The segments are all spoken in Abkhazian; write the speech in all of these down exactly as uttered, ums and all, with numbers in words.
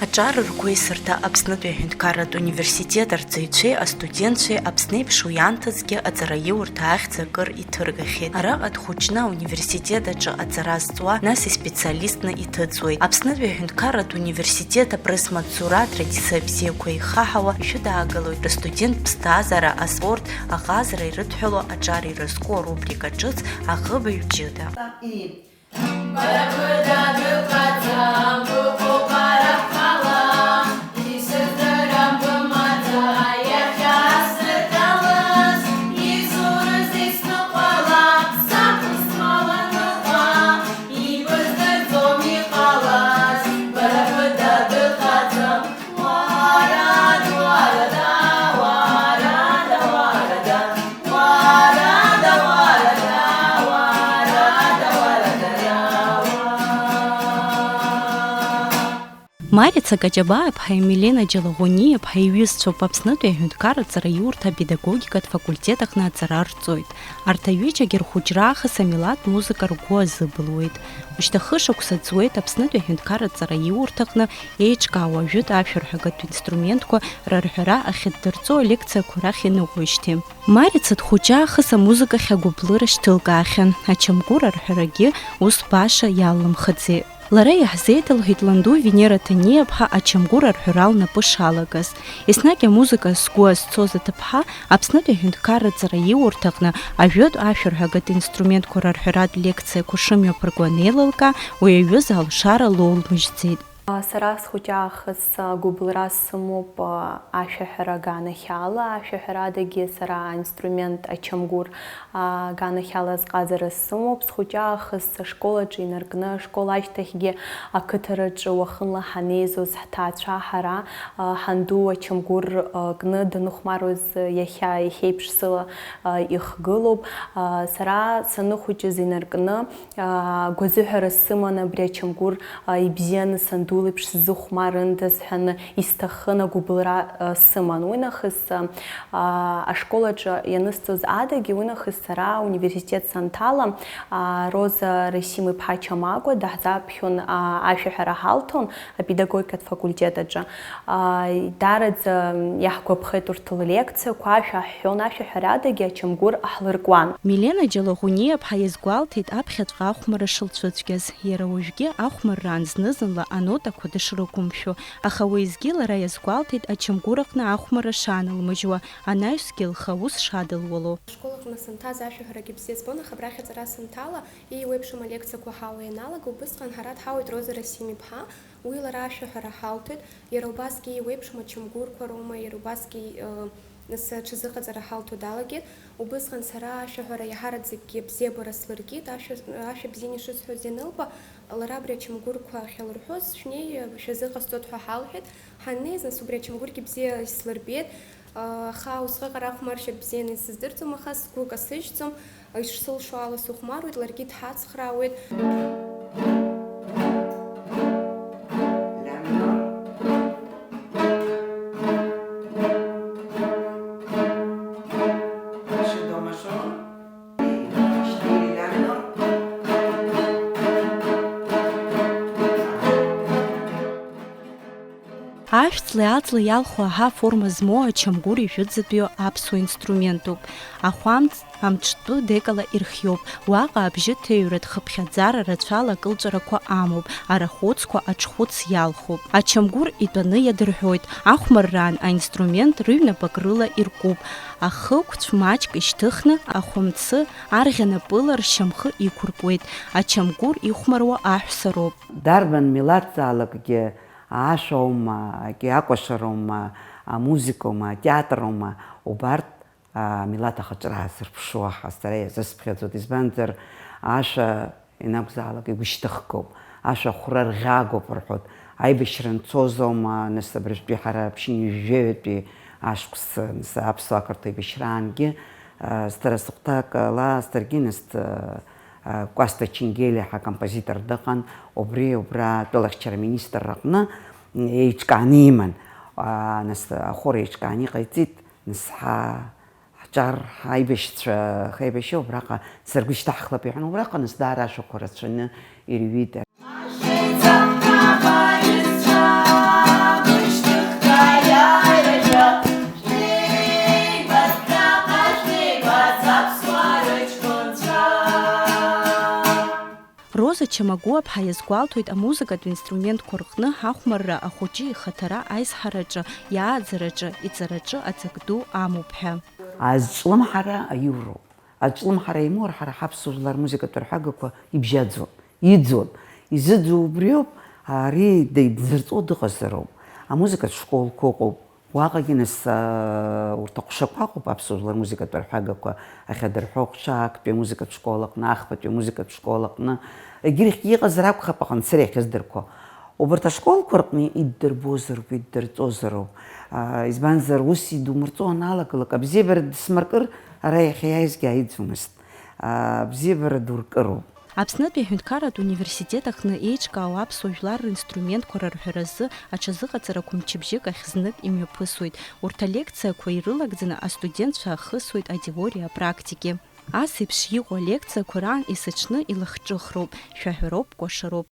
Аҿар ргәеисырҭа Аԥснытәи аҳәынҭқарратә университет арҵаҩцәеи астудентцәеи Аԥсны еиԥш уи аамҭазгьы аҵараиурҭа ахьӡ акыр иҭыргахьеит. Араҟа дхәыҷны ауниверситет аҿы аҵара зҵуа, нас испециалистны иҭыҵуеит. Аԥснытәи аҳәынҭқарратә университет апресс-маҵзура атрадициа бзиақәа ихаҳауа ишәыдаагалоит астудент ԥсҭазаара, аспорт, аҟазара ирыдҳәалоу аҿар ирызку арубрика ҿыц Аҟыбаҩ ҷыда. Бара быда дыҟаӡам, быҟоуп ара бхала, исыздырам бымаӡа, иахьа сырҭалаз, изурыз исныҟәала, сахәыст мала ныҟәа, ибыздырӡом иҟалаз, бара быда дыҟаӡам. Марица Каҷабаа-ԥҳаи Милена Џьалагәыниа-ԥҳаи иҩызцәоуп Аԥснытәи аҳәынҭқарра аҵараиурҭа апедагогикатә факультет аҟны аҵара рҵоит. Арҭ аҩыџьагьы рхәыҷра аахыс амилаҭ музыка ргәы азыбылуеит. Шьҭа хышықәса ҵуеит Аԥснытәи аҳәынҭқарра аҵараиурҭаҟны еиҿкаау ажәытә ашәарҳәагатә инструментқәа рарҳәара ахьыддырҵо алекциақәа рахь иныҟәоижьҭеи. Марица дхәыҷы аахыс амузыкахь агәыблыра шьҭылкаахьан, ачамгәыр арҳәарагьы ус баша иалымхыӡеит. Лара иаҳзеиҭалҳәеит ланду Венера Ҭаниа-ԥҳа ачамгәыр арҳәара лнапы шалагаз. Еснагь амузыка сгәы азцоз аҭыԥҳа Аԥснытәи аҳәынҭқарра аҵараиурҭаҟны ажәытә ашәарҳәагатә инструментқәа рарҳәаратә лекциақәа шымҩаԥырго анеилылка, уи аҩыза алшара лоулмыжьӡеит. Сара схәыҷы аахыс гәыбылра сымоуп ашәаҳәара аганахьала, ашәаҳәарадагьы сара аинструмент ачамгәыр аганахьала азҟазара сымоуп. Схәыҷы аахыс ашкол аҿы инаркны, ашкол ашьҭахьгьы ақыҭараҿы уахынла ҳанеизоз ҳҭаацәа ҳара, ҳанду ачамгәыр кны даныхәмаруаз иахьа иахьеиԥш сыла ихгылоуп. Сара саныхәыҷыз инаркны, аа, гәазыҳәара сыман абри ачамгәыр, аа, ибзианы санду леиԥш сзыхәмарындаз ҳәаны исҭахын агәыбылра, аа, сыман. Уи нахыс, аа, ашкол аҿы ианысҵоз адагьы, уи нахыс сара ауниверситет санҭала, аа, Роза Расим-иԥҳа Чамагәа даҳзаԥхьон, аа, ашәаҳәара ҳалҭон апедагогикатә факультет аҿы. Ааи, даараӡа иаҳгәаԥхеит урҭ ллекциақәа, ашәа ҳҳәон, ашәаҳәарадагьы ачамгәыр ҳлыркуан. Милена Џьалагәыниа-ԥҳа иазгәалҭеит аԥхьаҵәҟьа ахәмарра шылцәыцәгьаз, иара уажәгьы ахәмарраан зны-зынла анотақәа дышрықәымшәо, аха уеизгьы лара иазгәалҭеит ачамгәыр аҟны ахәмарра шаанылмыжьуа, анаҩсгьы лхы аус шадылуало. Ашкол аҟны санҭаз ашәаҳәарагьы бзиа збон, аха абрахь аҵара санҭала, еиуеиԥшым алекциақәа ҳауа ианалага, убысҟан ҳара дҳауеит Роза Расим-иԥҳа. Уи лара ашәаҳәара ҳалҭоит, иара убасгьы еиуеиԥшым ачамгәырқәа роума, иара убасгьы, ыы, нас аҽазыҟаҵара ҳалҭо далагеит. Убысҟан сара ашәаҳәара иаҳараӡакгьы абзиабара слыркит, ашәа, ашәа бзианы ишысҳәоз ианылба, лара абри ачамгәырқәа ахьалырҳәоз, шәнеи, шәазыҟасҵоит ҳәа ҳалҳәеит. Ҳаннеиз, нас убри ачамгәыргьы бзиа ислырбеит. Аха усҟак ара ахәмаршьа бзианы исыздырӡом, аха сгәы касыжьӡом, ишсылшо ала сыхәмаруеит, ларгьы дҳацхраауеит. Ашәҵлеи аҵлеи иалху аҳа аформа змоу ачамгәыр ижәытәӡатәиу аԥсуа инструментуп. Ахәамц амҿтәы декала ирхиоуп. Уаҟа абжьы ҭыҩратә хыԥхьаӡара рацәала акылҵәарақәа амоуп, арахәыцқәа аҽхәыц иалхуп. Ачамгәыр итәаны иадырҳәоит, ахәмарраан аинструмент рыҩнапык рыла иркуп. Ахықәцә маҷк ишьҭыхны, ахәамцы арӷьа напыла ршьамхы иқәыркуеит. Ачамгәыр ихәмаруа аҳәса роуп. Дарбан милаҭзаалакгьы ашәоума, акы акәашароума, амузыкоума, атеатроума, убарҭ амилаҭ ахаҿра аазырԥшуа ҳәа сара иазысԥхьаӡоит, избанзар, ашәа ианакәзаалак игәышьҭыхгоуп, ашәа ахәра рӷьагоуп рҳәоит, аибашьра анцозоума, нас абыржәтәи ҳара ԥшьынҩажәаҩатәи ашықәс, нас аԥсуа-ақырҭуа еибашьраангьы, а, сара сыхәҭакала, саргьы, нас, а, Кәасҭа Ченгелиа ҳәа композитор дыҟан, убри убра атәылахьчара аминистрра аҟны еиҿкааны иман, а, нас ахор еиҿкааны иҟаиҵеит, нас ҳа Ҳҿар, ҳаибашьцәа, ҳаибашьра убраҟа саргәышьҭаҳхлап иҳәан, убраҟа нас даара ашәақәа рацәаны ирҩит. Чамагәуаԥҳа иазгәалҭоит, амузыкатә инструментқәа рҟны ахәмарра ахәыҷы ихаҭара аизҳараҿы, иааӡараҿы, иҵараҿы аҵак ду амоуп ҳәа. Азҿлымҳара аиуроуп. Азҿлымҳара имоур, ҳара ҳаԥсуа жәлар рмузыкатә рҳәагақәа ибжьаӡуам, иӡуам. Изыӡуа убриоуп, ари деидзырҵо дыҟазароуп. Амузыкатә школқәа ыҟоуп. Уаҟагьы нас, аа, урҭ аҟәшақәа ыҟоуп аԥсуа жәлар рмузыкатә рҳәагақәа ахьадырҳәо, аҟәша актәи амузыкатә школ аҟны, ахԥатәи амузыкатә школ аҟны. Егьырахьгьы иҟазар акәхап аҟанцара иахьыздырқәо. Убарҭ ашколқәа рҟны иддырбозароуп, иддырҵозароуп. Аа, избанзар, ус идумырҵо аналагалак, абзиабара дсмыркыр, ара иахьа иааизгьы ааиӡомызт. Аа, абзиабара дуркыроуп. Аԥснытәи аҳәынҭқарратә университет аҟны еиҿкаау аԥсуа жәлар ринструментқәа рарҳәаразы аҽазыҟаҵарақәа мчыбжьык ахь знык имҩаԥысуеит. Урҭ алекциақәа ирылагӡаны астудентцәа ахысуеит атеориеи апрактикеи. Ас еиԥш иҟоу алекциақәа раан есыҽны илахҿыхроуп, шәаҳәароуп, кәашароуп.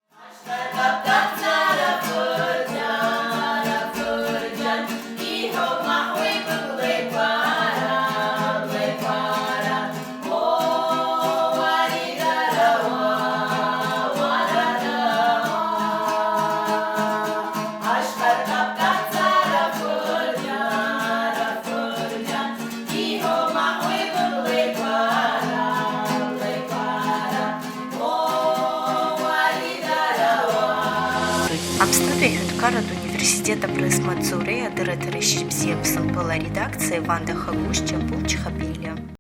Аԥснытәи аҳәынҭқарратә университет апресс-маҵзуреи адырраҭара Шьыжьбзиа Аԥсынтәыла аредакциеи Ванда Хагәышь, Џьамбул Чхапелиа.